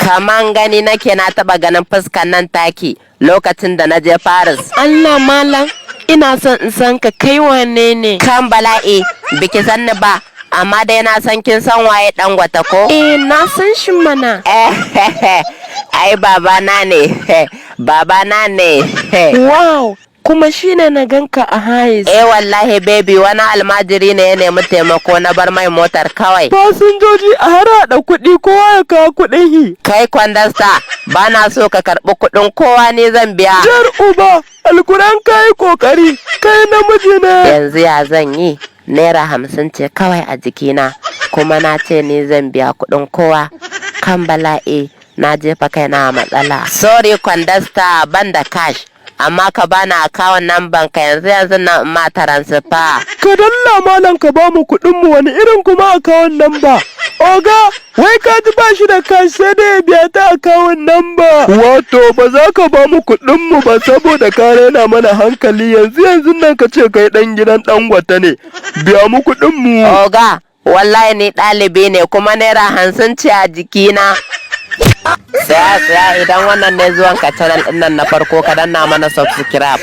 Kaman gani nake na taɓa ganin fuskan nan taki lokacin da na je Paris. Allah malam, ina son in san ka, kai wane ne? Kan bala'i, biki san ni ba, amma dai na san kin san waye Dangote ko? Eh, na san shi mana. Ai babana ne, babana ne. Wow, kuma shine na ganka a Hiace. Eh wallahi baby, wani almajiri ne ya nemi taimako, na bar mai motar kawai. Fasinjoji, a harhaɗa kuɗi, kowa ya kawo kuɗin hi. Kai kwandasta, ba na so ka karɓi kuɗin kowa, ne zan biya. Jar uba, alkuran kayi kokari, kai namiji ne. Yanzu ya zan yi? ₦50 ce kawai a jikina, kuma na ce ni zan biya kuɗin kowa. Kan bala'i, na jefa kaina a matsala. Sorry kwandasta, ban da cash. Amma ka bani account number ka yanzu yanzu nan ma transfer. Ka dalla malam, ka ba mu kuɗin mu, wani irin kuma account number? Oga, wai ka ji ba shi da cash, sai dai ya biya ta account number. Wato ba za ka ba mu kuɗin mu ba saboda ka raina mana hankali, yanzu yanzu nan ka ce kai ɗan gidan Dangote ne. Biya mu kuɗin mu. Oga, wallahi ni ɗalibi ne, kuma ₦50 ce a jikina. Tsaya tsaya, idan wannan ne zuwan ka channel ɗin nan na farko, ka danna mana subscribe.